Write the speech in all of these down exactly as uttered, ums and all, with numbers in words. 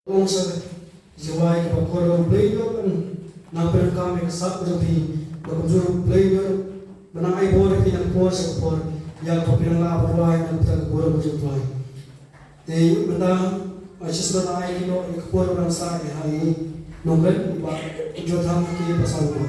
Ong sa, jingwai kaba kordor Blei ïoh ban nang pyndonkam ïa ka sap ka jong phi, ba kumjuh Blei ïoh ban nang ai bor ïa phi na ka por sha ka por, ïa kaba phi nang lah ban rwai na ka bynta ka burom ka jong U Trai. Te mynta, ai shisha ba ai ki noh ïa ka por ba nang sah ïa ha i nongrim, ba jot ham ki ba saw ba.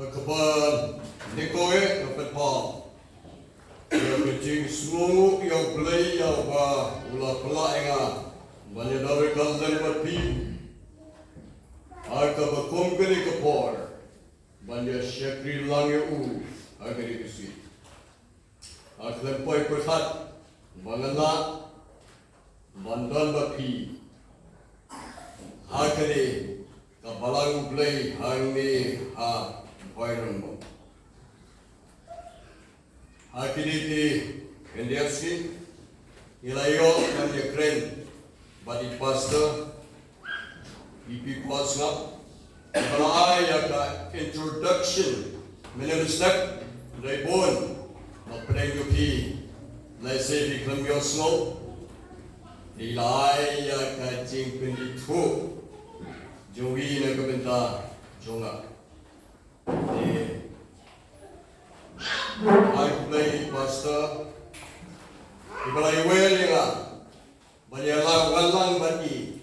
Ha kaba nyngkong eh, nga pynpaw ïa ka jingsngewnguh ïa U Blei ïa uba u la pynlah ïa nga ban ïadon ryngkat lem bad phi ha kaba kum kane ka por, ban ïa shakri lang ïa u ha kane ka sngi. Ha khlem poi pyrkhat ba ngan lah ban don bad phi ha kane ka balang U Blei hangne ha Byron Mawk. Ha kine ki khyndiat sngi ngi la ïoh ban ïakren bad i pastor, i Pi Paul Sngap, ba la ai ïa ka introduction mynne mynstep. Dei bun ba pdeng jong phi, lehse phi khlem ïohsngew, dei la ai ïa ka jingpynithuh jong i na ka bynta jong nga. Te ai khublei i pastor, i ba la ïawer ïa nga ban ïa la wan lang bad i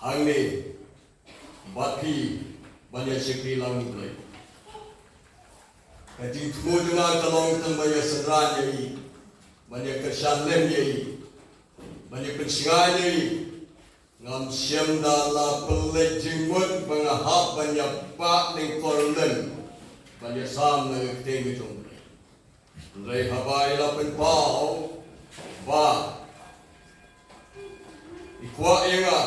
hangne bad phi ban ïa shakri lang ïa U Blei. Ka jingthmu jong nga ka long tang ban ïa synran ïa i, ban ïa kyrshan lem ïa i, ban ïa pynshngaiñ ïa i. Ngam shym da la pynleit jingmut ba nga hap ban ïa pah lyngkor lem ban ïa sam na ka ktien ka jong U Blei. Hynrei haba i la pynpaw ba i kwah ïa nga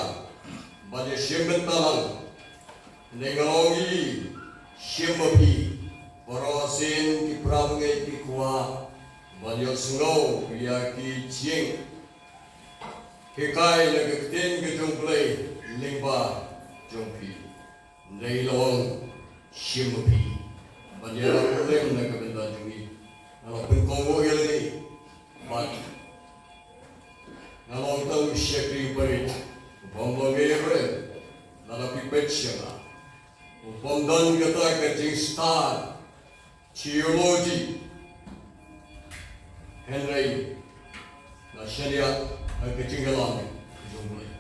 ban ïa shim bynta lang, hynrei nga ong ïa i, shim ma phi. Baroh sien ki para bangeit ki kwah ban ïohsngew ïa ki jing hikai na ka ktien ka jong U Blei lyngba jong phi. Hynrei i la ong, shim ma phi ban ïa la pynlem na ka bynta jong ngi. Nga la pynkohnguh ïa lade bad nga long tang u shakri barit u bym long ïa i ruh. Lada phi peit sha nga, u bym don kata ka jingstad theology, hynrei nga shaniah ha ka jingïalam ka jong U Blei.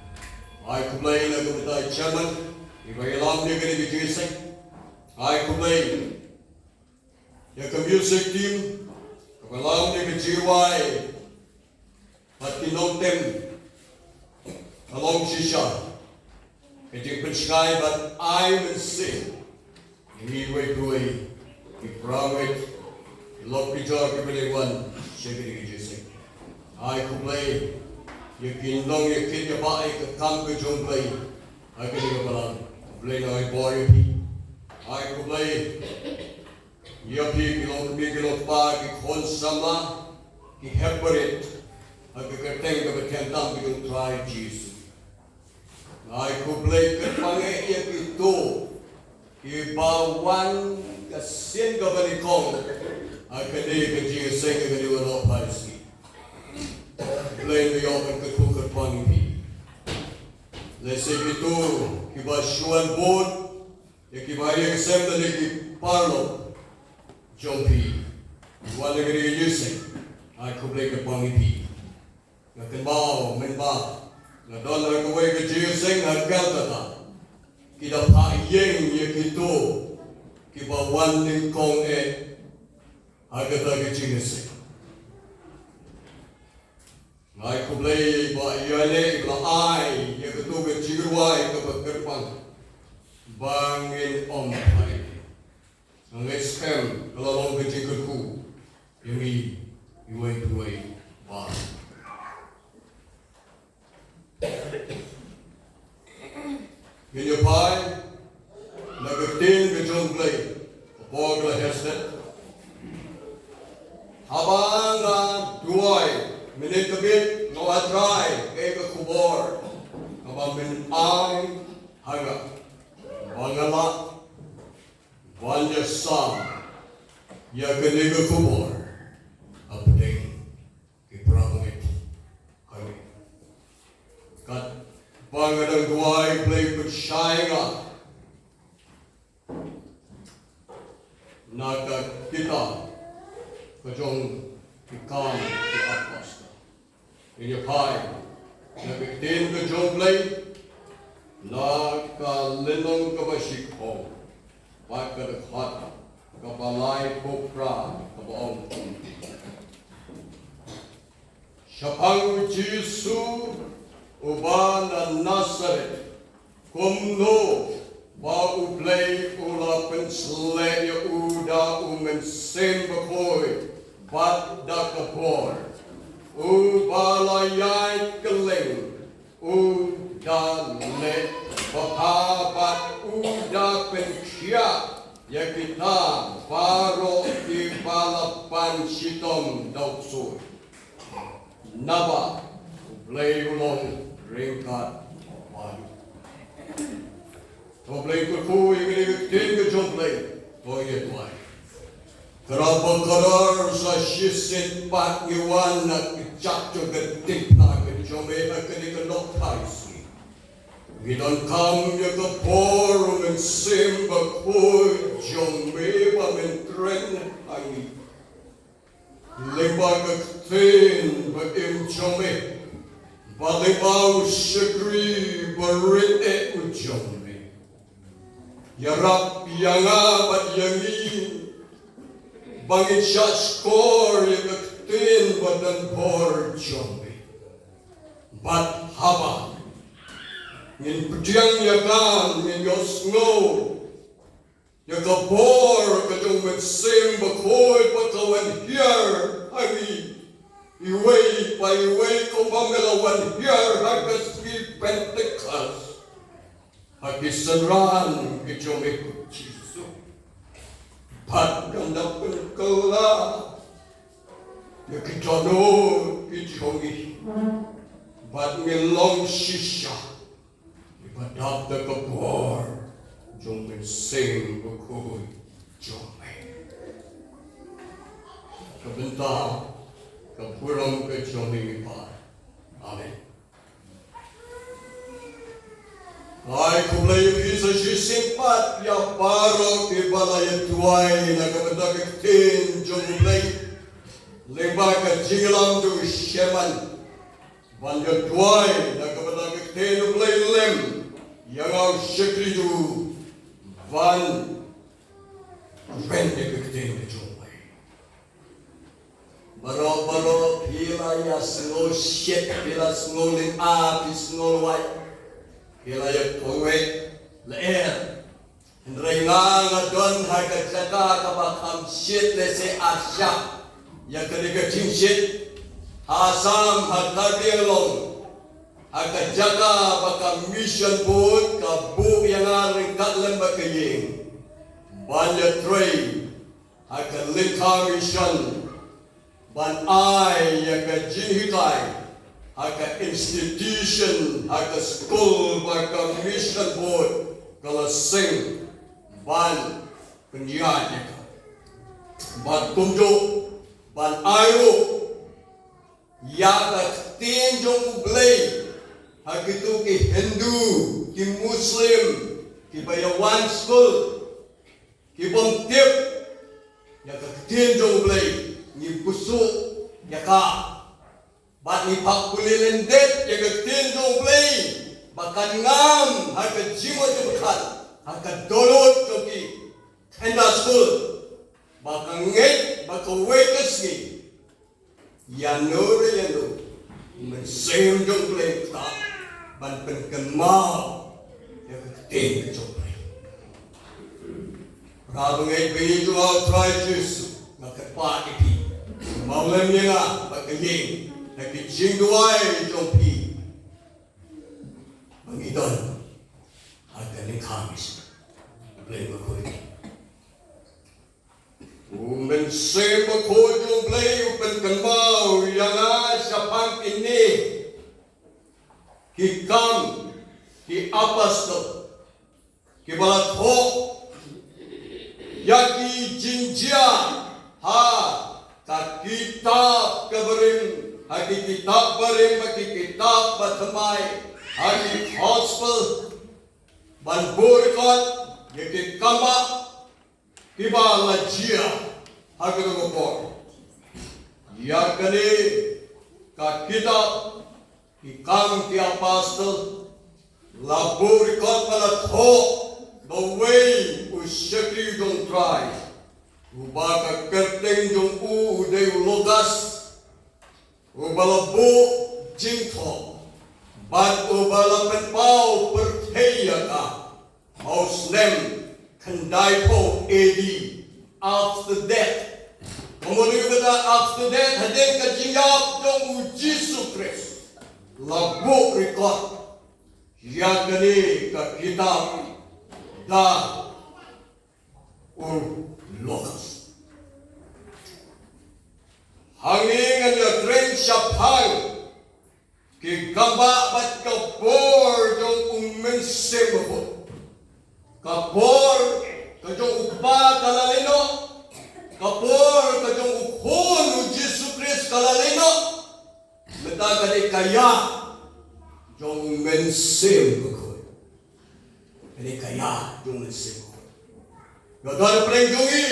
Ai khublei na ka bynta i chairman iba ïalam ïa kane ka jingïaseng. Ai khublei ïa ka music team kaba lam ïa ka jingrwai bad ki nongtem. Ka long shisha ka jingpynshngaiñ bad ai mynsiem ïa ngi iwei pa iwei, ki para bangeit, ki lok ki jor kiba dei wan sha kane ka jingïaseng. Ai khublei ïa ki nongïakit ïabah ïa ka kam ka jong U Blei ha kane ka balang. U Blei un ai bor ïa phi. Ai khublei ïa phi ki long kmie ki long kpa, ki khun samla, ki hep barit ha ka kyrteng kaba thiang tam ka jong U Trai Jisu. Ai khublei kyrpang eh ïa kito kiba wan ka sien kaba nyngkong ha kane ka jingïaseng ka dei ban ïoh phai sih. Blei me ïoh ban kyrkhu kyrpang ïa phi. Lehse kito kiba shu wan bud ïa kiba ïeng sem da lei ki paralok jong phi, wan da ka dei ka jingïaseng. Ai khublei kyrpang ïa phi. Nga kynmaw mynba nga don ha kawei ka jingïaseng ha Calcutta, ki da phah ïeng ïa kito kiba wan nyngkong eh ha kata ka jingïaseng. Nga ai khublei ba ïa leh ba la ai ïa kato ka jingrwai kaba kyrpang ba ngin ym phai. Nga ngeit skhem ka la long ka jingkyrkhu ïa ngi iwei pa iwei ba ngin ïa phai Bor la hestet. Haba nga duwai mynne ka miet, nga wanrah ïa ka khubor kaba men ai ha nga ba nga lah ban ïasam ïa kane ka khubor hapdeng ki para bangeit. Katba nga dang duwai, Blei pynshai nga na ka kitab ka jong ki Kam ki Apostol. Ngin ïa phai na ka ktien ka jong U Blei na ka lynnong kaba shikhong bad ka dkhot kaba laiphew phra, kaba ong kumne. Shaphang U Jisu uba na Nasaret, kumno ba U Blei u la pynshlei ïa u da U Mynsiem Bakhuid bad da ka bor, uba la ïaid kylleng u da leh babha bad u da pynkhiah ïa kita baroh kiba la pan shitom da u ksuid. Naba U Blei u long ryngkat bad u. To Blei kyrkhu ïa kane ka ktien ka jong U Blei. To ïa duwai. Kyrpad bakordor, sa shisien pat ngi wan na ka jaka jong ka diengphna ka jong me ha kane ka nohphylla sngi. Ngi donkam ïa ka bor U Mynsiem Bakhuid jong me ba men kren ha ngi. Lyngba ka ktien ba im jong me, bad lyngba u shakri barit eh u jong me. Ïarap ïa nga bad ïa ngi ba ngin shahshkor ïa ka ktien ba donbor jong me. Bad haba ngin pdiang ïa ka, ngin ïohsngew ïa ka bor ka jong U Mynsiem Bakhuid ba ka wan hiar ha ngi. Iwei pa iwei kumba me la wan hiar ha ka sngi Pentekost ha ki synran ki jong me, ko Jisu. Bad ngan da pynkylla ïa ki dohnud ki jong ngi. Bad ngin long shisha kiba dap da ka bor jong U Mynsiem Bakhuid jong me. Ka bynta ka burom ka jong me ngi pan. Amen. Ai khublei ïa phi sa shisien pat ïa baroh kiba la ïaduwai na ka bynta ka ktien jong U Blei lyngba ka jingïalam jong u Sherman. Ban ïaduwai na ka bynta ka ktien U Blei lem ïa nga u shakri jong u ban kren ïa ka ktien ka jong U Blei. Baroh baroh phi la ïa sngew shit, phi la sngew lynga, phi sngew lwait, phi la ïa kawei lyer. Hynrei nga nga don ha ka jaka kaba kham shit lehse ar shah ïa kane ka jingshit. Ha Assam, ha Karbi Anglong, ha ka jaka ba ka mission board ka buh ïa nga ryngkat lem bad ka ïing ban ïatrei ha ka lyngkha mission ban ai ïa ka jinghikai ha ka institution, ha ka skul ba ka mission board ka la seng ban pynïaid ïa ka. Bad kumjuh ban ai ruh ïa ka ktien jong U Blei ha kito ki Hindu, ki Muslim kiba ïa wan skul, ki bym tip ïa ka ktien jong U Blei, ngi buh shuh ïa ka. Bad ngi phah pule lyndet ïa ka ktien jong U Blei ba kan ngam ha ka jingmut jingpyrkhat ha ka dohnud jong ki. Kynda skul ba ka ngeit ba kawei ka sngi ïano re ïano, U Mynsiem jong U Blei u ktah ban pynkynmaw ïa ka ktien ka jong U Blei. Para bangeit ba ïeit jong U Trai Jisu, nga kyrpad ïa phi, kynmaw lem ïa nga bad ka ïing ha ki jingduwai jong phi ba ngi don ha ka lyngkha mission. U Blei un kyrkhu ïa phi. U Mynsiem Bakhuid jong U Blei u pynkynmaw ïa nga shaphang kine ki Kam ki Apostol, kiba la thoh ïa ki jingjia ha ka kitab ka barim, ha ki kitab barim, ha ki kitab bathymmai, ha ki Gospel, ban buh record ïa ki kambah kiba la jia ha kata ka por. Ïa kane ka kitab ki Kam ki Apostol la buh record, ba la thoh da uwei u shakri jong U Trai, uba ka kyrteng jong u u dei u Lukas, uba la buh jingthoh bad uba la pynpaw pyrthei ïa ka ha u snem khyndaiphew A D, after death. Kumno kata after death? Hadien ka jingïap jong U Jisu Khrist la buh record ïa kane ka kitab da u Lukas. Hangne ngan ïakren shaphang ki kambah bad ka bor jong U Mynsiem Bakhuid. Ka bor ka jong U Kpa ka la leit noh, ka bor ka jong U Khun U Jisu Khrist ka la leit noh. Mynta ka dei ka ïa jong U Mynsiem Bakhuid. Ka dei ka ïa jong U Mynsiem Bakhuid. Ïa don pyrshah jong ngi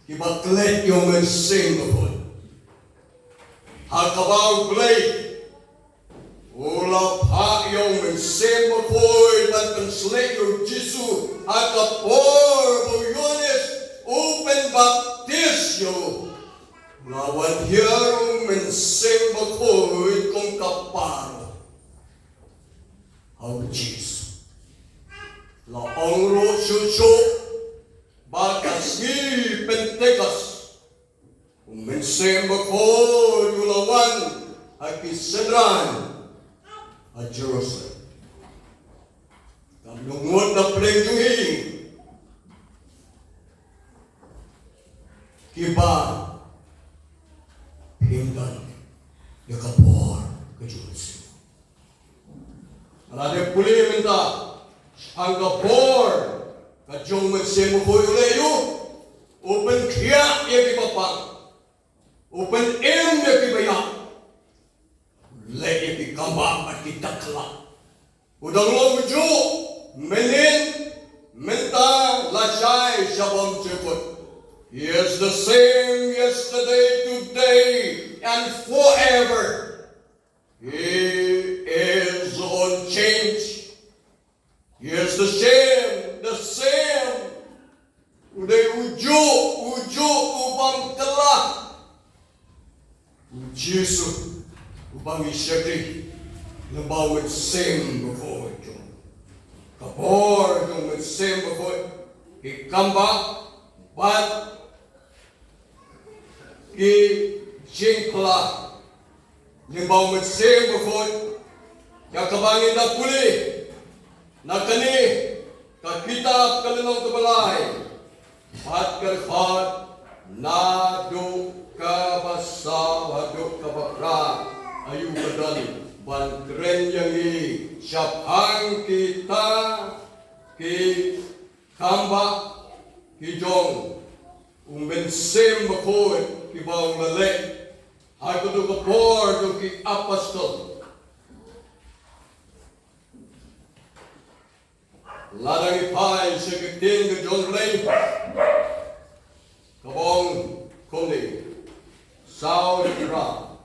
kiba klet ïa U Mynsiem Bakhuid. Ha kaba U Blei u la phah ïa U Mynsiem Bakhuid ban pynshlei ïa U Jisu ha ka por ba u Ïoannis u pynbaptis ïa u. La wan hiar U Mynsiem Bakhuid kum ka par ha U Jisu. La ong ruh shuh shuh ba ka sngi Pentekost U Mynsiem Bakhuid u la wan ha ki synran ha Jerusalem. Kam ngut na pdeng jong ngi kiba phim don ïa ka bor ka jong U Mynsiem. Lada pule mynta shaphang ka bor ka jong U Mynsiem Bakhuid, u leh ïa u, u pynkhiah ïa kiba pang, u pynim ïa kiba ïap, u leh ïa ki kambah bad ki takla. U dang long juh mynhynnin, mynta, lashai sha bymjukut. He is the same yesterday, today, and forever. He is unchanged. He is the same, the same. U dei u juh, u juh, u bym kylla. U Jisu uba ngi shakri lyngba U Mynsiem Bakhuid jong u. Ka bor jong U Mynsiem Bakhuid, ki kambah bad ki jingphylla lyngba U Mynsiem Bakhuid, ïa kaba ngin da pule na kane ka kitab Ka Lynnong Kaba Lai bad Ka Dkhot, naduh kaba saw haduh kaba phra. Aïu ka don ban kren ïa ngi shaphang kita ki kambah ki jong U Mynsiem Bakhuid kiba u la leh ha kato ka por jong ki apostol. Lada ngi phai sha ka ktien ka jong U Blei, ka ong kumne: Saw shynrang,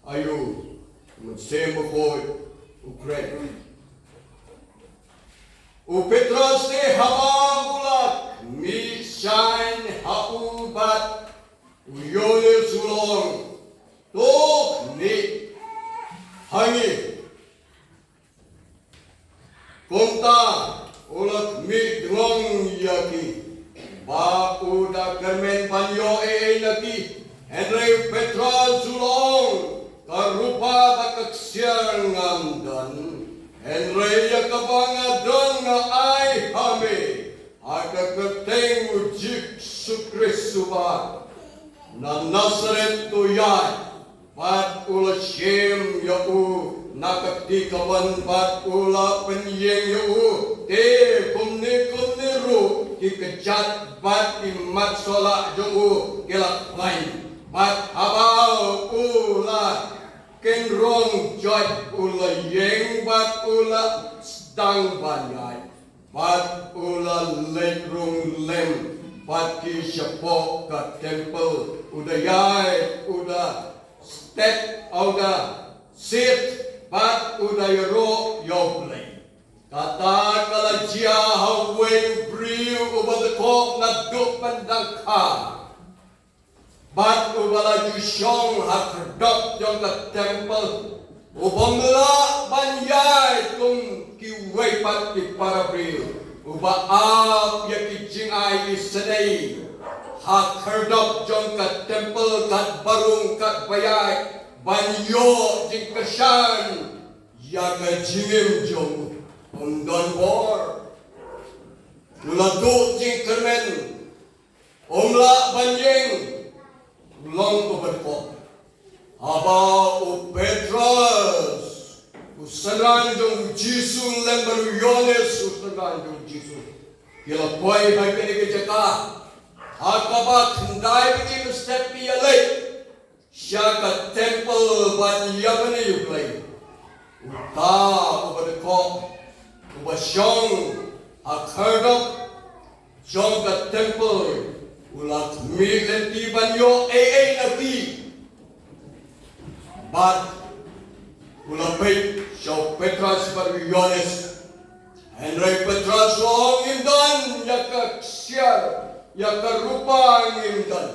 aïu U Mynsiem Bakhuid u kren? U Petros te haba u la mih shaiñ ha u bad u Ïoannis u la ong, to khmih ha ngi. Kumta u la khmih dngong ïa ki ba u da kyrmen ban ïoh ei ei na ki. Hynrei u Petros u la ong, ka rupa bad ka ksiar ngam don, hynrei ïa kaba nga don nga ai ha me. Ha ka kyrteng U Jisu Jisu Khrist uba na Nasaret u ïaid, bad u la shim ïa u na ka kti ka ban, bad u la pynïeng ïa u. Te kumne kumne ruh ki kjat bad ki mat sohlah jong u ki la khlaiñ. Bad haba u la kynrong joit, u la ïeng bad u la sdang ban ïaid. Bad u la leit rung lem bad ki shapoh ka temple, u da ïaid, u da stet, u da siat, bad u da ïaroh ïa U Blei. Kata ka la jia ha uwei u briew uba dkoh naduh pyndangkhar, bad uba la ju shong ha khyrdop jong ka temple, u bym lah ban ïaid kum kiwei pat ki para briew, uba ap ïa ki jingai isynei ha khyrdop jong ka temple, katba rung katba ïaid, ban ïoh jingkyrshan ïa ka jingim jong u. Um don bor. U la duh jingkyrmen. Um lah ban ïeng, u long uba dkoh. Haba u Petros, u synran jong u Jisu, lem bad u Ïoannis, u synran jong u Jisu, ki la poi ha kane ka jaka, ha kaba khyndai baje mynstep ki ïaleit sha ka temple ban ïamane ïa U Blei. Uta uba dkoh, uba shong ha khyrdop jong ka temple, u la khmih lynti ban ïoh ei ei na ki. Bad u la peit sha u Petros bad u Ïoannis. Hynrei Petros u ong, ngim don ïa ka ksiar, ïa ka rupa ngim don.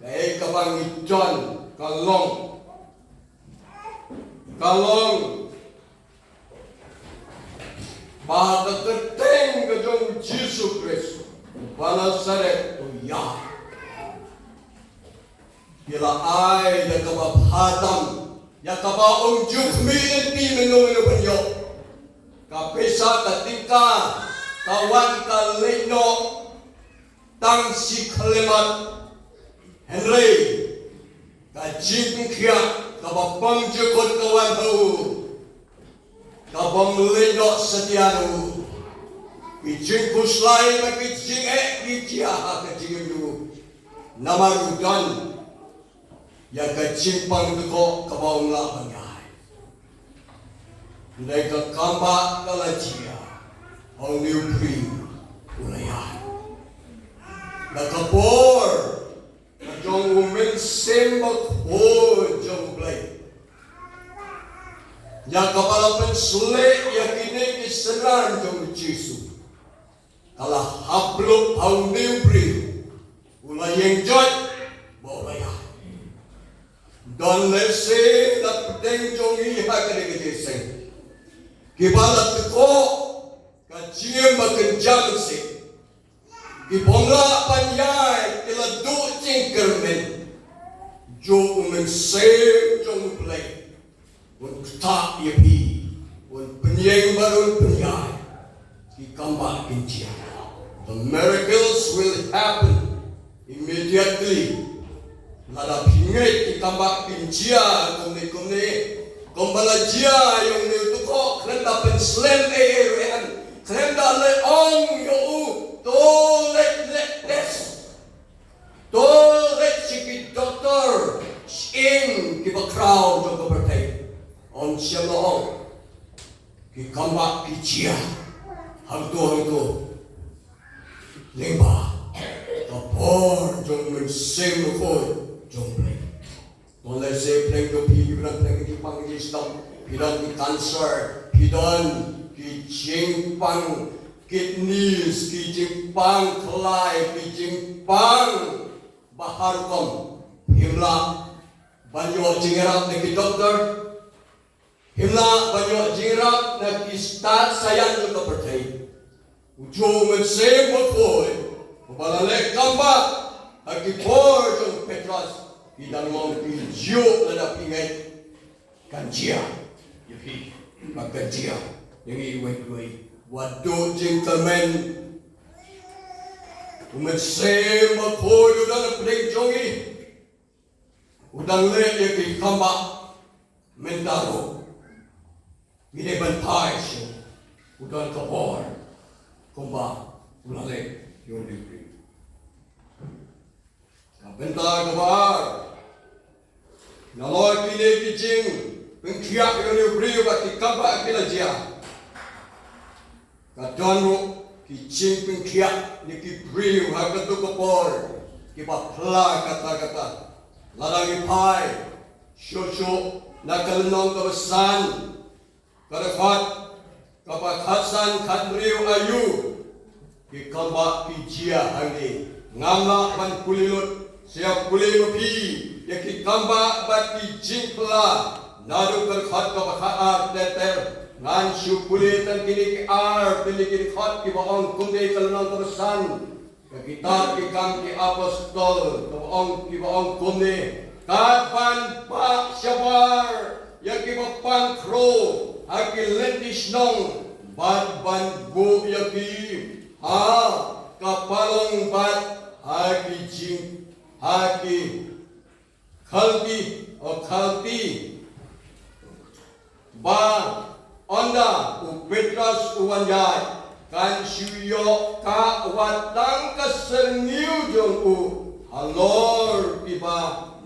Kaei kaba ngi don ka long, ka long ba ha ka kyrteng ka jong u Jisu Khrist ba Nasaret u ïaid. Ki la ai da kaba bha tam ïa kaba um ju khmih lynti mynno mynno ban ïoh. Ka pisa ka tyngka ka wan ka leit noh tang shi khyllipmat. Hynrei ka jingpynkhiah kaba bymjukut ka wan ha u, ka bym leit noh satia na u. Ki jingkhuslai bad ki jingeh ki jia ha ka jingim jong u, namar u don ïa ka jingpang dkoh kaba um lah ban ïaid. Hynrei ka kambah ka la jia, ha une u briew u la ïaid. Da ka bor ka jong u Mynsiem Bakhuid jong U Blei, ïa kaba la pynshlur ïa kine ki synran jong u Jisu, ka la hap bluh ha une u briew. U la ïeng joit bad u la ïaid. Don lehse na pdeng jong ngi ha kane ka jingïaseng, kiba la dkoh ka jingim ba kynja mynsiem, ki bym lah ban ïaid, ki la duh jingkyrmen. Juh u Mynsiem jong U Blei un ktah ïa phi, un pynïeng bad un pynïaid. Ki kambah kin jia. The miracles will happen immediately. Lada phi ngeit ki kambah kin jia kumne kumne, kumba la jia ïa une u dkoh, khlem da pynslem ei ei ruh, khlem da leh ong ïa u, to leit leh test, to leit sha ki doktor shyieng kiba khraw jong ka pyrthei, ym shym la ong. Ki kambah ki jia hangto hangto lyngba ka bor jong u Mynsiem Bakhuid jong U Blei. To lehse pdeng jong phi, phi don pdeng ki jingpang ki jingsdom, phi don ki cancer, phi don ki jingpang kidneys, ki jingpang khlai, ki jingpang ba har rukom. Phim lah ban ïoh jingïarap na ki doktor. Phim lah ban ïoh jingïarap na ki stad saian jong ka pyrthei. Ujuh u Mynsiem Bakhuid uba la leh kambah ha ki bor jong u Petros, ki dang long ki juh lada phi ngeit. Kan jia ïa phi bad kan jia ïa ngi iwei pa iwei. Wat duh jingkyrmen. U Mynsiem Bakhuid u don hapdeng jong ngi. U dang leh ïa ki kam ba mynta ruh. Ngi dei ban phai shuh. U don ka bor kumba u la leh ïa u Library. Ka bynta kaba ar, nalor kine ki jingpynkhiah ïa u briew bad ki kam ba ki la jia, ka don ruh ki jingpynkhiah ïa ki briew ha kato ka por kiba phylla katta katta. Lada ngi phai shuh shuh na ka lynnong kaba san, ka dkhot kaba khatsan, khathynriew, aïu ki kam ba ki jia hangne. Ngam lah ban pule lut, sa ïa pule ma phi ïa ki kam ba bad ki jingphylla naduh ka dkhot kaba khatar ter ter. Ngan shu pule tang kine ki ar tylli ki dkhot kiba ong kumne, ka lynnong kaba san, ka Kitab Ki Kam Ki Apostol, kaba ong, kiba ong kumne: Kat ban bah shabar ïa kiba pang khrew ha ki lynti shnong, bad ban buh ïa ki ha ka palong bad ha ki jing, ha ki khalti, o khalti, ba ynda u Petros u wan ïaid, kan shu ïoh kah wat tang ka syrngiew jong u halor kiba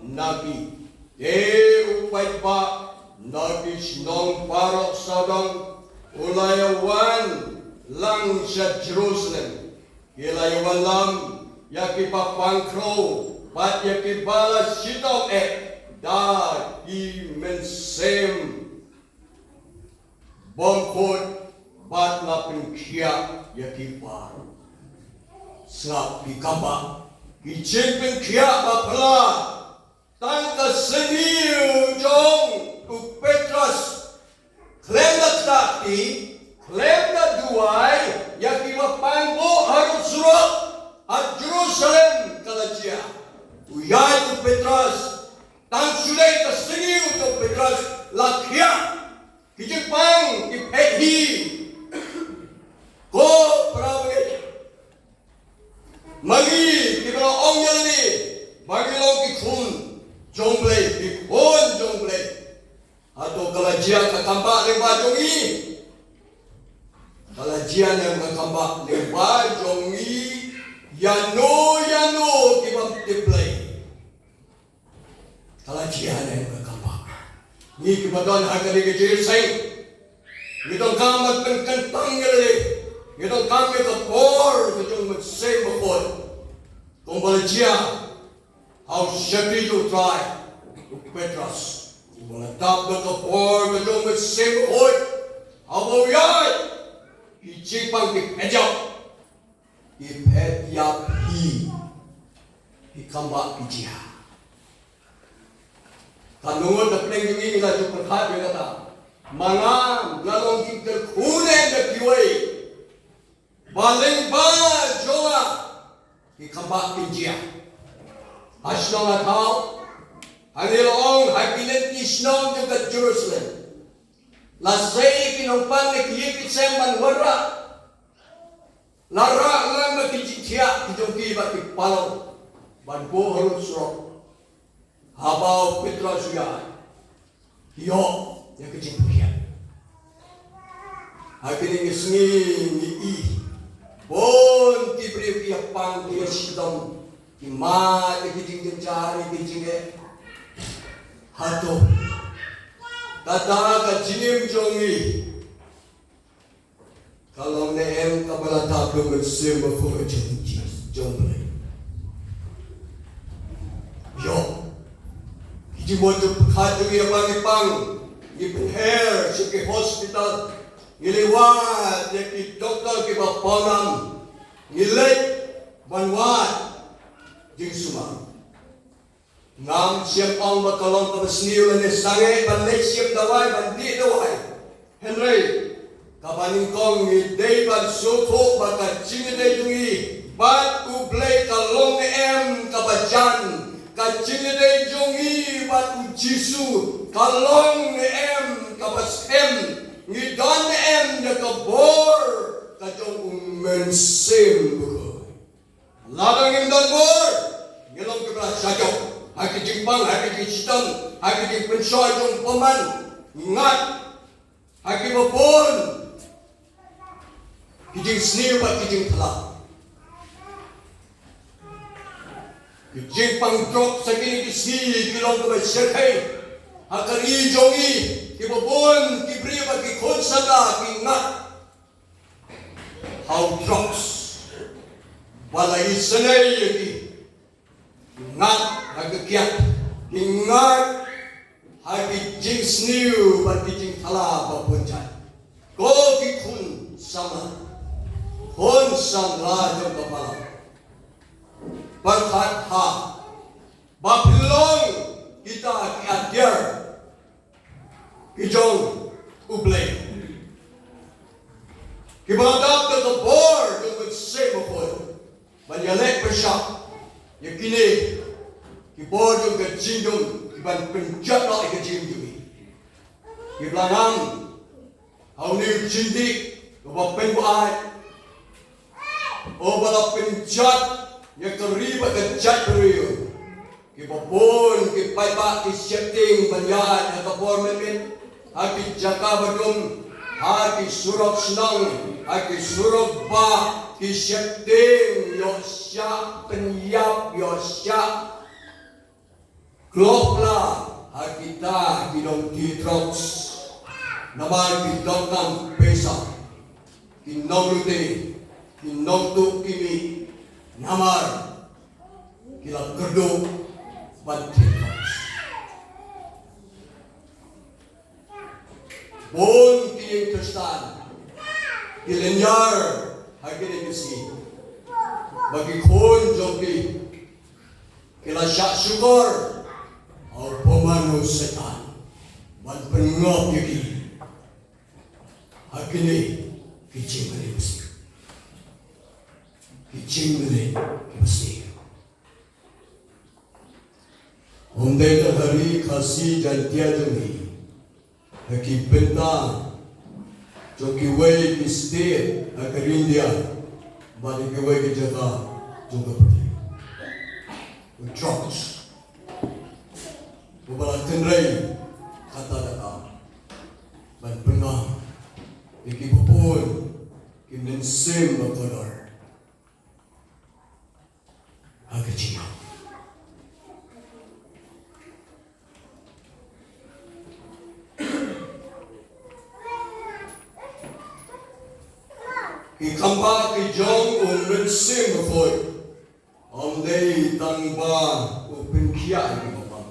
na ki. Te u paidbah na ki shnong baroh sawdong u la ïa wan lang sha Jerusalem. Ki la ïa wallam ïa kiba pang khrew bad ïa kiba la shitom eh da ki mynsiem bymkhuid bad la pynkhiah ïa ki baroh. Sngap ki kam ba, ki jingpynkhiah ba phylla. Tang ka syrngiew jong u Petros, khlem da ktah kti, khlem da duwai ïa kiba pang buh harud surok ha Jerusalem, ka la jia. U ïaid u Petros, tang shu dei ka syrngiew jong u Petros la khiah. Ki jingpang ki phet hi. Ko para bangeit, ma ngi kiba la ong ïa lade ba ngi long ki khun jong U Blei, ki khun jong U Blei, hato ka la jia ka kam ba lyngba jong ngi? Ka la jia ne em ka kam ba lyngba jong ngi ïano ïano ki bym tip Blei? Ka la jia ne em ka kam ba? Ngi kiba don ha kane ka jingïaseng, ngi donkam ban pynkyntang ïa lade. Ngi donkam ïa ka bor ka jong U Mynsiem Bakhuid. Kumba la jia ha u shakri jong U Trai, u Petros, uba la dap da ka bor ka jong U Mynsiem Bakhuid, haba u ïaid, ki jingpang ki phet ïap. Ki phet ïap hi. Ki kam ba ki jia. Katno ngut na pdeng jong ngi ngi la ju pyrkhat ïa kata: Ma nga, nga long jingkyrkhu ne em da kiwei? Ba lyngba jong nga ki kam ba kin jia. Ha shnong ha thaw, hangne la ong ha ki lynti shnong jong ka Jerusalem, la sei ki nongpang ne ki ïing ki sem ban wanrah. La rah lang na ki jingthiah ki jong ki bad ki palong ban buh harud surok. Haba u Petros u ïaid, ïoh ïa ka jingpynkhiah. Ha kine ki sngi ngi i bun ki briew ki ïa pang, ki ïa shitom, ki mad ïa ki jingjynjar, ïa ki jingeh. Hato kata ka jingim jong ngi ka long ne em kaba la dap da U Mynsiem Bakhuid jong U Blei? Ïoh. Ki jingmut jingpyrkhat jong ngi haba ngi pang, ngi pynher sha ki hospital, ngi leit wad ïa ki doktor kiba pawnam, ngi leit ban wad jingsumar. Ngam shym ong ba ka long kaba sniew lane sangeh ban leit shim dawai, ban dih dawai. Hynrei kaba nyngkong ngi dei ban sngewthuh ba ka jingïadei jong ngi bad U Blei ka long ne em kaba jan. Ka jingïadei jong ngi bad U Jisu ka long ne em kaba skhem. Ngi don ne em ïa ka bor ka jong U Mynsiem Bakhuid? Lada ngim don bor, ngi long kiba la shah jop ha ki jingpang, ha ki jingshitom, ha ki jingpynshoi jong u bymman. Ngat ha kiba bun ki jingsniew bad ki jingthala. Ki jingpang drugs ha kine ki sngi ki long kaba shyrkhei ha ka ri jong ngi. Kiba bun ki briew bad ki khun samla ki ngat ha u drugs. Ba la isynei ïa ki. Ngat ha ka kiad, ki ngat ha ki jingsniew bad ki jingthala ba bun jait. Ko ki khun samla, khun samla jong ka balang, pyrkhat ha ba phi long kita ki atiar ki jong U Blei, kiba la dap da ka bor jong U Mynsiem Bakhuid ban ïaleh pyrshah ïa kine ki bor jong ka jingdum, kiban pynjot noh ïa ka jingim jong ngi. Kiba la nang ha une u jingdih kaba pynbuaid, uba la pynjot ïa ka ri bad ka jaitbynriew. Kiba bun ki paidbah ki sheptieng ban ïaid ha ka bor mynmiet, ha ki jaka ba dum, ha ki surok shnong, ha ki surok bah, ki sheptieng ïoh shah pynïap, ïoh shah kloh pla ha kita ki nongdie drugs. Namar ki donkam pisa, ki nonglute, ki nongtuh ki mih, namar ki la kyrduh ban thied drugs. Bun ki ïing Khristan ki lynñiar ha kine ki sngi, ba ki khun jong ki ki la shah shukor ha u bymman u Soitan ban pynngop ïa ki ha kine ki jingmane basniew, ki jingmane ki basniew. Ym dei tang ha ri Khasi Jaiñtia jong ngi, ha ki bynta jong kiwei ki state ha ka ri India bad ha kiwei ki jaka jong ka pyrthei, u drugs uba la kynrei katta katta ban pynngam ïa kiba bun ki mynsiem ba kordor ha ka jingim. Ki khambah ki jong U Mynsiem Bakhuid, ym dei tang ba u pynkhiah ïa kiba pang,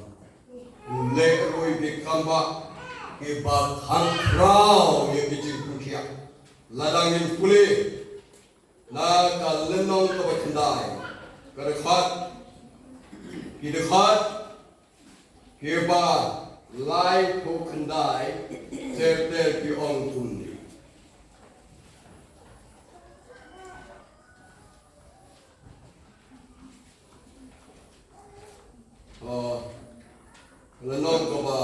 u leh ruh ïa ki khambah kiba kham khraw ïa ki jingpynkhiah. Lada ngin pule na ka lynnong kaba khyndai, ka dkhot, ki dkhot kiba laiphew khyndai ter ter ki ong kumne. Oh, lynnong kaba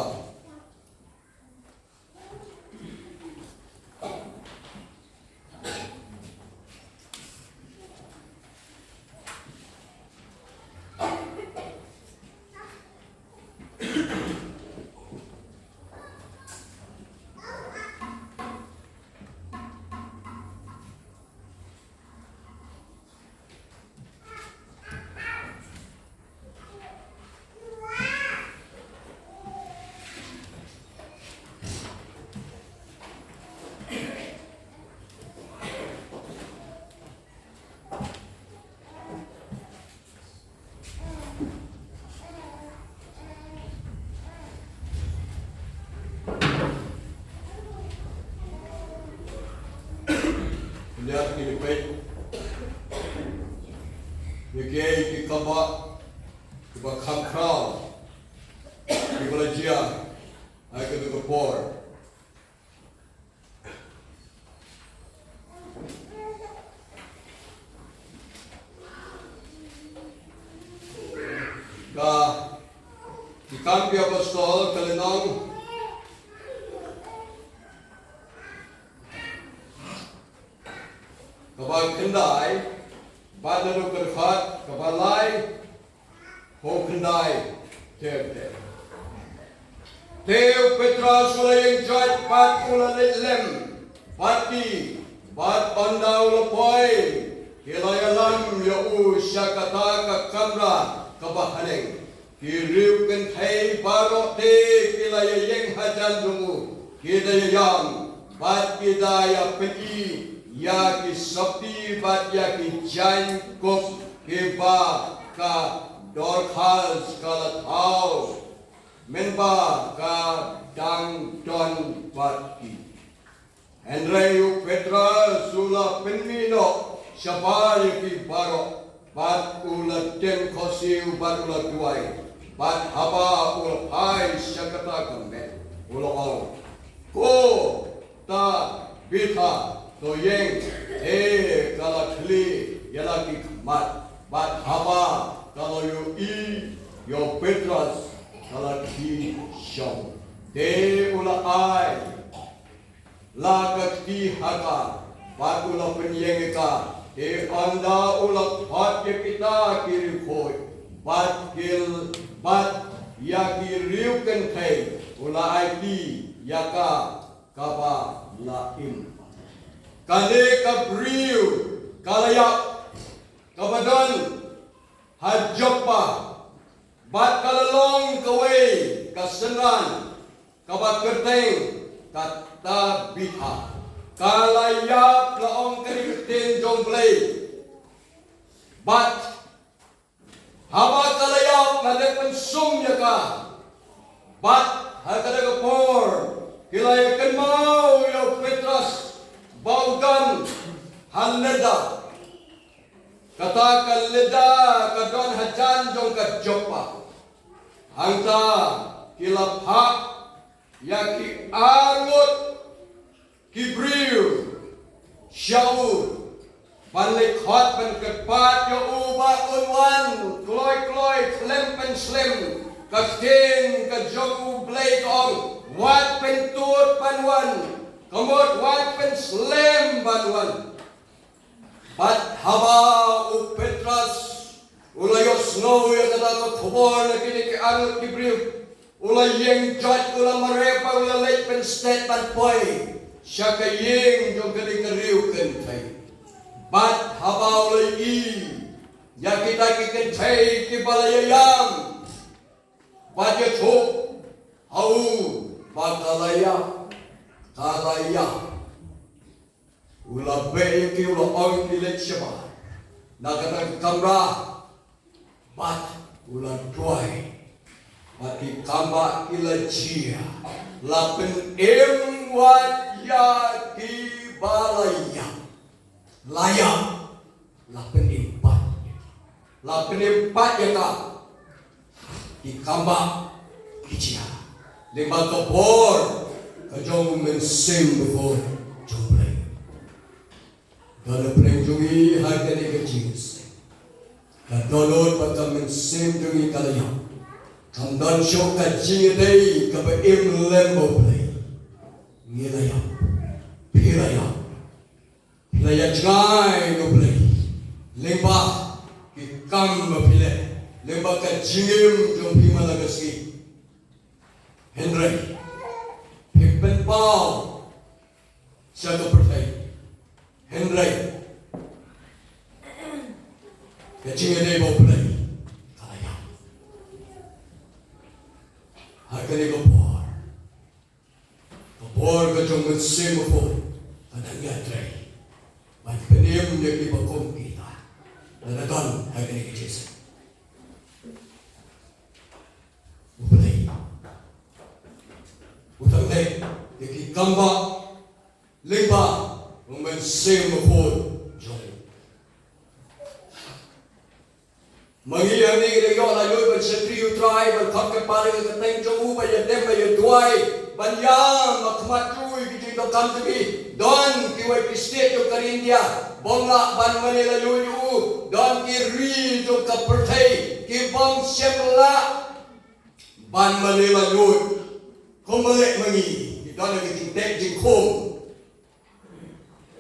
Ïa kine peit, ïa kiei ki khambah kiba kham khraw kiba la jia ha kata ka por. Ka Ki Kam ki Apostol, ka lynnong kaba khyndai, Bad naduh ka dkhot kaba lai haduh khyndai. Te te te u Petros u la ïeng joit bad u la leit lem bad ki, bad ynda u la poi, ki la ïalam ïa u sha kata ka kamra kaba haneng. Ki riewkynthei baroh te ki la ïaïeng hajan jong u, ki da ïaïam bad ki da ïapeit ïa ki sopti bad ïa ki jaiñkup kiba ka Dorkas ka la thaw mynba ka dang don bad ki. Hynrei u Petros u la pynmih noh shabar ïa ki baroh, bad u la tim khohsiew bad u la duwai. Bad haba u la phai sha kata ka met, u la ong, "Ko Tabitha, to ïeng." Te ka la khlieh ïa la ki khmat, bad haba ka la ïohi ïa u Petros, ka la khie shong. Te u la ai la ka kti ha ka, bad u la pynïeng ïa ka. Te ynda u la khot ïa kita ki riewkhuid bad ki, bad ïa ki riewkynthei, u la aiti ïa ka kaba la im. Kane ka briew ka la ïap, kaba don ha Joppa, bad ka la long kawei ka synran kaba kyrteng ka Tabitha. Ka la ïap, la ong kane ka ktien jong U Blei. Bad haba ka la ïap, nga dei pynsum ïa ka. Bad ha kata ka por ki la ïa kynmaw ïa u Petros ba u don ha Lidda. Kata ka Lidda ka don hajan jong ka Joppa. Hangta ki la phah ïa ki arngut ki briew sha u, ban leit khot ban kyrpad ïa u ba un wan kloi kloi, slem pynslem. Ka ktien ka jong U Blei ka ong, wat pyntud ban wan, ka mut wat pynslem ban wan. Bad haba u Petros u la ïohsngew ïa kata ka khubor na kine ki arngut ki briew, u la ïeng joit, u la mareh bad u la leit pynstet ban poi sha ka ïing jong kane ka riewkynthei. Bad haba u la ïohi ïa kita ki kynthei kiba la ïaïam bad ïathuh ha u ba ka la ïap, ka la ïap, u la beh ïa ki, u la ong ïa ki leit shabar na kata ka kamra, bad u la duwai. Bad ki kambah ki la jia, la pynim wat ïa kiba la ïap. La ïap, la pynim pat ïa ka. La pynim pat ïa ka. Ki kambah ki jia lyngba ka bor ka jong U Mynsiem Bakhuid jong U Blei. Don na pdeng jong ngi ha kane ka jingseng, ka dohnud ba ka mynsiem jong ngi ka la ïap. Kam don shuh ka jingïadei kaba im lem bad U Blei. Ngi la ïap, phi la ïap. Phi la ïa jngai na U Blei lyngba ki kam ba phi leh, lyngba ka jingim jong phi man la ka sngi. Hynrei phi pynpaw sha ka pyrthei. Hynrei ka jingïadei bad U Blei ka la ïap. Ha kane ka por, ka bor ka jong U Mynsiem Bakhuid ka dang ïatrei ban pynim ïa kiba kum kita. Lada don ha kane ka jingseng, U Blei u dang leh ïa ki kambah lyngba U Mynsiem Bakhuid jong u. Ma ngi hangne ngi dang ïoh laitluid ban shakri ïa U Trai, ban khot kyrpad ïa ka kyrteng jong u, ban ïadem ban ïaduwai, ban ïam ha khmat jong u ïa ki jingdonkam jong ngi. Don kiwei ki state jong ka India bym lah ban mane laitluid ïa u. Don ki ri jong ka pyrthei ki bym shym lah ban mane laitluid. Kumba leh ma ngi, ngi don ha ka jingteh jingkhum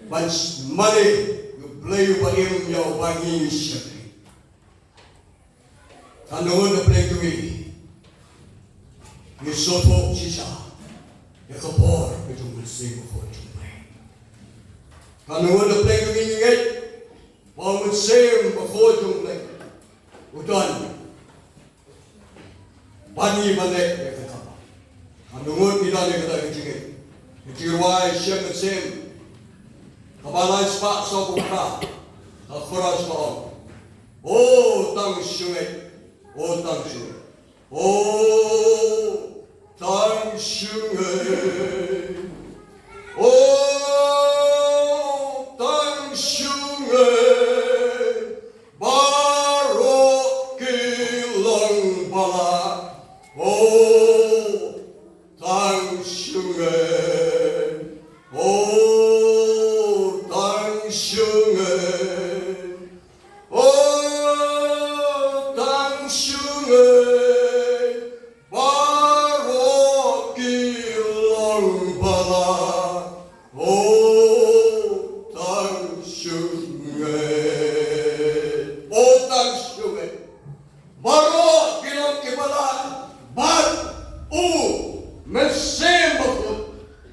ban mane ïa U Blei uba im ïa uba ngi shakri. Kan don na pdeng jong ngi, ngi sngewthuh shisha ïa ka bor ka jong u Mynsiem Bakhuid jong U Blei. Kan don na pdeng jong ngi, ngi ngeit ba u Mynsiem Bakhuid jong U Blei u don bad ngi ban leh ïa ka kam. Haba ngi don ïa kata ka jingngeit, ka jingrwai Shem Mynsiem kaba lai spah sawphew phra, ka chorus ka ong: O tang shu ngeit, o tang shu ngeit, o tang shu ngeit, o tang shu ngeit. Baroh ki long ba lah, o tang shu ngeit, o tang shu ngeit, o tang shu ngeit. Baroh ki long ba lah, o tang shu ngeit, o tang shu ngeit. Baroh ki long kiba lah bad u Mynsiem Bakhuid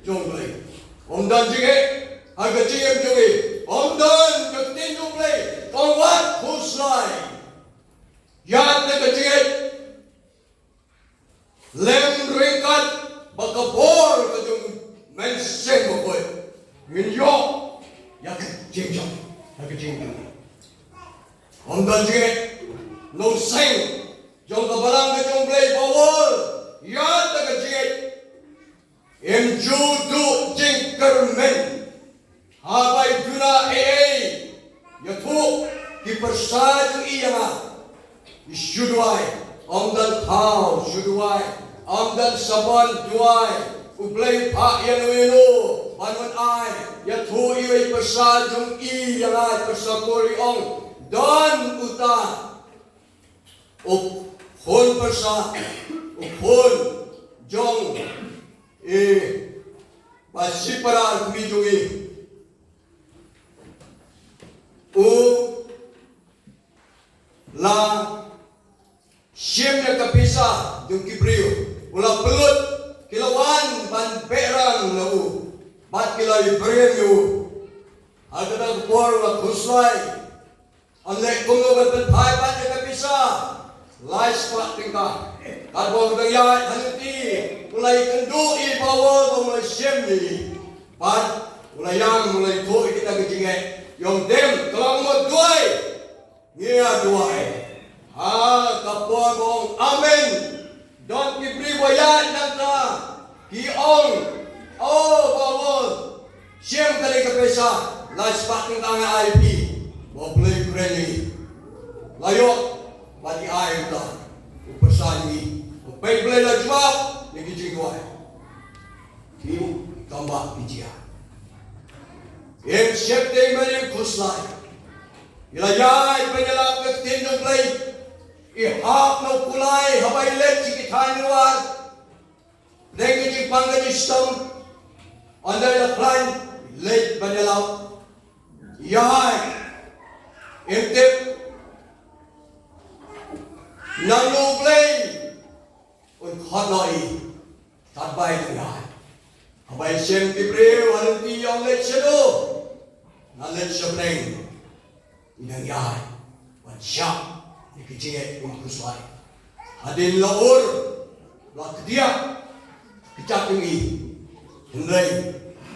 jong U Blei. Ym don jingeh ha ka jingim jong ngi. Ym don, ka ktien jong U Blei ka ong wat khuslai ïa kata ka jingngeit. Lem ryngkat bad ka bor ka jong u Mynsiem Bakhuid, ngin ïoh ïa ka jingjop ha ka jingim. Ym don jingeh, u nongseng jong ka balang ka jong U Blei ba wan ïa kata ka jingngeit. Ym ju duh jingkyrmen haba i duna ei ei. Ïathuh ki pyrsa jong i ïa nga. I shu duwai, ym don thaw shu duwai, ym don sabon duwai. U Blei phah ïa no ïa no ban wan ai. Ïathuh iwei i pyrsa jong i ïa nga, i pyrsa kur, i ong, don uta u khun pyrsa, u khun jong i Bathsheba, kmie jong i. U la shim ïa ka pisa jong ki briew, u la pynlut, ki la wan ban beh ram na u bad ki la ïa briew ïa u. Ha kata ka por u la khuslai. Ym leh kumno ban pynphai pat ïa ka pisa lai spah tyngka. Katba u dang ïaid ha lynti, u la ïakynduh ïa i Bawol ba u la shim ïa i. Bad u la ïam, u la ïathuh ïa kita ki jingeh. Ym dem, ka long mut duwai. Ngi ïa duwai. Ha ka por ba ong amen, don ki briew ba ïaid nangta, ki ong, "O Bawol, shim kane ka pisa, lai spah tyngka nga ai ïa phi, ba U Blei u kren ïa ngi." La ïoh bad i ai uta u pyrsa jong i. U peit Blei la jubab ïa ki jingduwai. Ki kam ba ki jia. Ym sheptieng, ym khuslai. I la ïaid ban ïalap ka ktien jong U Blei. I hap na u kulai haba i leit sha ki thaiñ Newar. Pdeng ka jingpang ka jingshitom. Ynda i la khlaiñ, i leit ban ïalap. Ïaid. Ym tip nangno U Blei un khot noh i. Katba i dang ïaid. Haba i shem ki briew ha lynti, i ong, "Leit shano?" "Nga leit sha bneng." I dang ïaid ban shah ïa ki jingeh, ym khuslai. Hadien la ur, la kdiah ka kjat jong i. Hynrei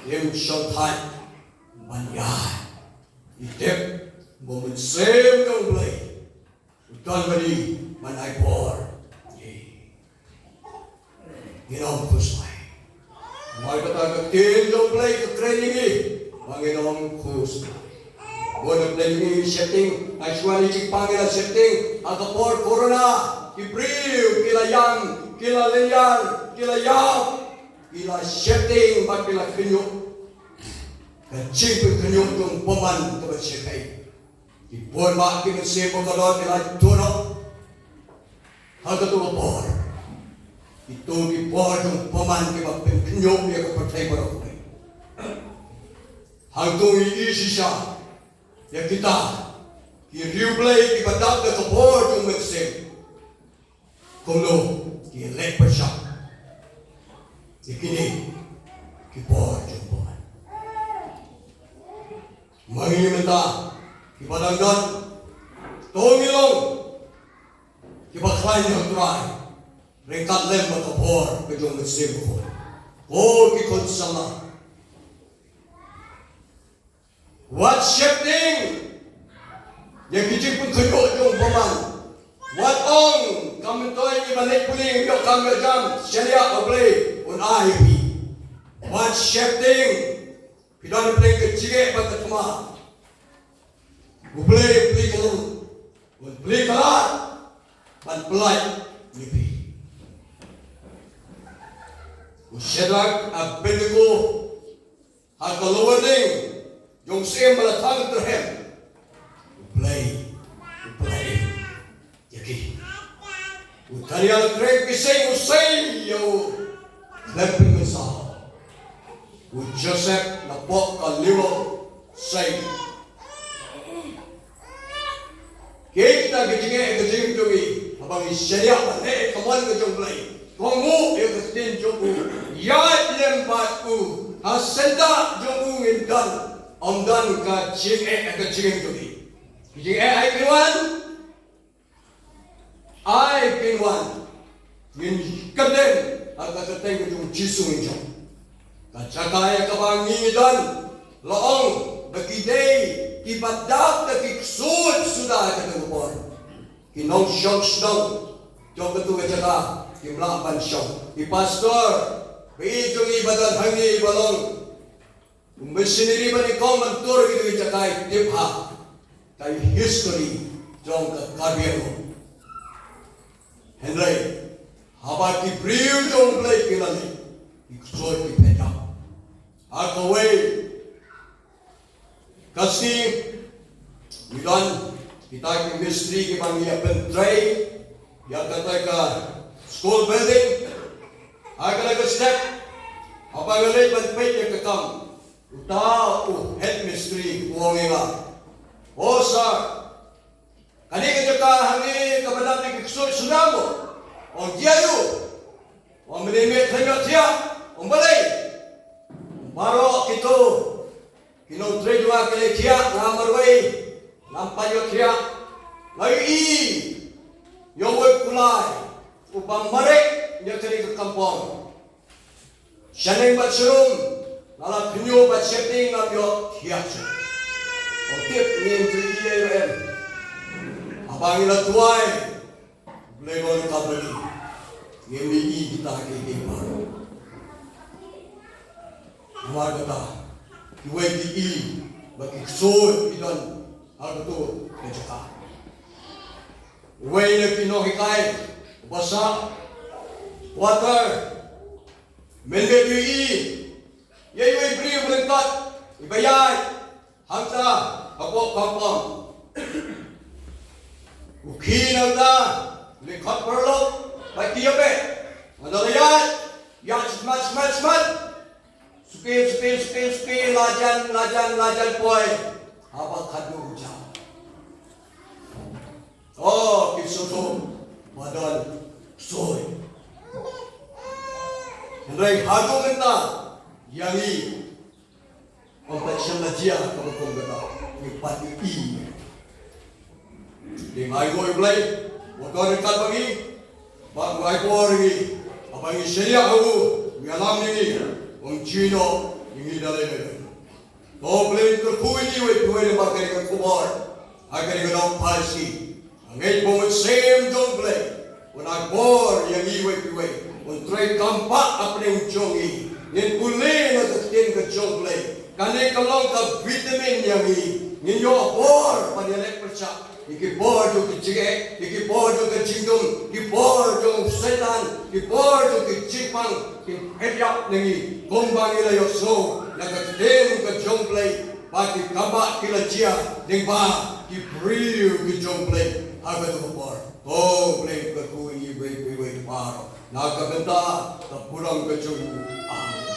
ym shong thait ban ïaid. I tip ba u Mynsiem jong U Blei u don bad i ban ai bor. Ngin ym khuslai. Namar kata ka ktien jong U Blei ka kren ïa ngi ba ngin ym khuslai. Bun na pdeng ngi sheptieng, ha shuwa ïa ka jingpang ngi la sheptieng. Ha ka por corona, ki briew ki la ïam, ki la lynñiar, ki la ïap, ki la sheptieng bad ki la khynñiuh. Ka jingpynkhynñiuh jong u bymman kaba shyrkhei. Ki bun bah ki mynsiem ba ka dor ki la ïathuh noh ha kato ka por. Kito ki por jong u bymman kiba pynkhynñiuh ïa ka pyrthei baroh kawei. Hangto ngi ïohi shisha ïa kita ki riewblei kiba dap da ka bor jong u Mynsiem. Kumno ki leh pyrshah ïa kine ki bor jong u bymman. Ma ngi mynta kiba dang don, to ngi long kiba khlaiñ ïa u Trai ryngkat lem bad ka bor ka jong u Mynsiem Bakhuid. Ko ki khun samla, wat sheptieng ïa ki jingpynkhynñiuh jong u bymman. Wat ong, kam myntoi ngi ban leit pule, ïoh kam ïoh jam, shaniah U Blei un ai ïa phi. Wat sheptieng. Phi don pdeng ka jingeh bad ka thma. U Blei u plie ka lum, u plie ka lad ban pyllait ïa phi. U Shadrak, Abednego ha ka lowar ding jong u syiem ba la thang trhem. U Blei u pyllait ïa ki. U Daniel u treh ki seng, u sei ïa u khlem pynmynsaw. U Joseph napoh ka liwa sei. Kita ki jingeh ka jingim jong ngi, haba ngi shaniah ban leh ka mon ka jong U Blei, kohnguh ïa ka ktien jong u, ïaid lem bad u, ha syndah jong u ngin don, ym don ka jingeh ka jingim jong ngi. Ki jingeh ai kin wan, ai kin wan. Ngin kyndem ha ka kyrteng ka jong u Jisu ngin jop. Ka jaka ïa kaba ngi don, la ong ba ki dei kiba dap da ki ksuid suda ha kata ka por. Ki nongshong shnong jong katu ka jaka kim lah ban shong. I pastor ba ïeit jong ngi ba don hangne ba long u missionary ba nyngkong ban tur ïa katu ka jaka, i tip ha ka history jong ka Karbi Anglong. Hynrei haba ki briew jong U Blei ki la leit, ki ksuid ki phet noh. Ha kawei ka sngi ngi don kita ki mistri kiba ngi ïa pyntrei ïa kata ka school building. Ha kata ka step, haba nga leit ban peit ïa ka kam, uta u head mistri u ong ïa nga, "O sir, kane ka jaka hangne kaba dap da ki ksuid suda mo?" Ong, "Jia ïa u." Ong, "Mynne me khlem ïohthiah?" Ong, "Balei?" Baroh kito ki nongtrei jong nga ki la thiah, nga marwei ngam pat ïohthiah. Nga ïohi ïa uwei u kulai uba mareh ïa kane ka kampong. Shaneng bad sharum nga la khynñiuh bad sheptieng, ngam ïohthiah shuh. Ong, tip ngin ju ïohi ïa u em? Haba ngi la duwai, Blei ba ryngkat bad ngi, ngim ïohi kita kiei kiei baroh. Namar kata, kiwei ki ïohi ba ki ksuid ki don ha kato ka jaka. Uwei na ki nonghikai uba sah quarter, mynmiet u ïohi ïa iwei i briew ba lyngkot iba ïaid hangta hapoh kampong. U khie hangta lyngkot paralok bad ki ïapeh. Hangta la ïaid, ïaid smat smat smat. Suki suki suki suki, la jan la jan la jan poi. Haba khatduh u jam. O ki sngewthuh ba don ksuid. Hynrei haduh mynta ïa ngi, ym pat shym la jia kaba kum kata. Ngi pat ngi i. Dei, ai nguh ïa U Blei ba u don ryngkat bad ngi, ba u ai bor ïa ngi. Haba ngi shaniah ha u, u ïalam ïa ngi, um jia noh ïa ngi da lei da lei. To Blei un kyrkhu ïa ngi iwei pa iwei lyngba kane ka khubor ha kane ka daw Phaisngi. Nga ngeit ba u Mynsiem jong U Blei un ai bor ïa ngi iwei pa iwei, un trei kam bah hapdeng jong ngi. Ngin pule na ka ktien ka jong U Blei, kane ka long ka vitamin ïa ngi. Ngin ïoh bor ban ïaleh pyrshah ïa ki bor jong ki jingeh, ïa ki bor jong ka jingdum, ki bor jong u Soitan, ki bor jong ki jingpang, ki phet ïap na ngi. Kumba ngi la ïohsngew na ka ktien ka jong U Blei, ba ki kam bah ki la jia lyngba ki briew ki jong U Blei ha katu ka por. To Blei un kyrkhu ïa ngi iwei pa iwei baroh na ka bynta ka burom ka jong u. Amen.